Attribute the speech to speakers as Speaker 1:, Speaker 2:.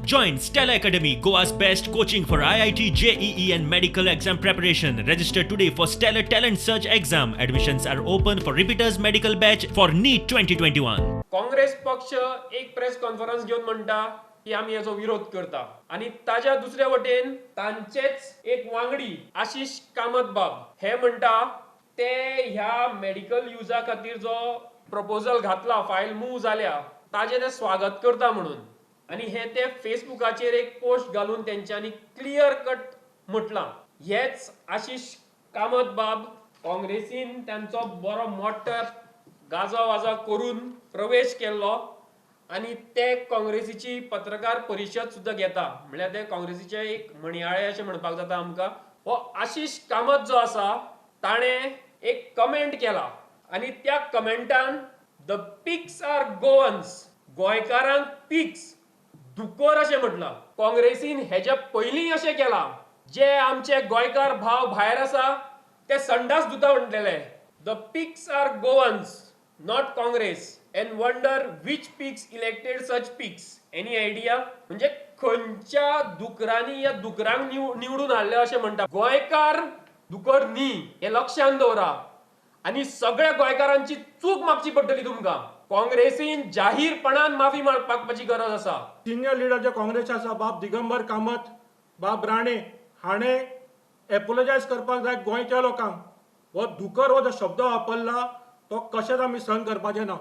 Speaker 1: Join Stella Academy, Goa's best coaching for IIT, JEE, and medical exam preparation. Register today for Stellar Talent Search exam. Admissions are open for repeaters medical batch for NEET 2021.
Speaker 2: Congress पक्ष एक press conference घेवन म्हणटा की आमी हेजो विरोध करता आनी ताज्या दुसऱ्या वटेन तांचेच एक वांगडी आशिश कामत बाब हे म्हणटा ते ह्या मेडिकल युजा खातीर जो प्रपोजल घातला, फायल मूव जाल्या, ताजें ते स्वागत करता म्हणून. आनी हे ते फेसबुकाचेर एक पोस्ट घालून तेंच्यांनी क्लियर कट म्हटलां. हेच आशिश कामत बाब काँग्रेसीन त्यांचो बरो मोठो गाजा वाजा करून प्रवेश केल्लो आनी ते काँग्रेसीची पत्रकार परिशद सुद्दां घेता, म्हणल्यार ते काँग्रेसीचे एक म्हणयाळे अशें म्हणपाक जाता आमकां. हो आशिश कामत जो आसा ताणें एक कमेंट केला आनी त्या कमेंटान "the pigs are Goans", गोंयकारांक पिग्स, दुकोर अशें म्हटलां. काँग्रेसीन हेज्या पयलीं अशें केलां, जे आमचे गोंयकार भाव भायर आसा ते संडास धुता म्हणटले. "The pigs are Goans, not Congress, and wonder which pigs elected such pigs. Any idea?" म्हणजे खंयच्या दुकरांनी ह्या दुकरांक निवडून हाडले अशें म्हणटा. गोंयकार दुकर न्ही हें लक्षांत दवरा आनी सगळ्या गोंयकारांची चूक मागची पडटली तुमकां. काँग्रेसीन जाहीरपणान माफी मागपाची गरज आसा.
Speaker 3: सिनियर लिडर जे काँग्रेस आसा, बाब दिगंबर कामत, बाब राणे हाणें एपोलोजायज करपाक जाय गोंयच्या लोकांक. हो दुकर हो जो शब्द वापरला तो कशेंच आमी सहन करपाचे ना.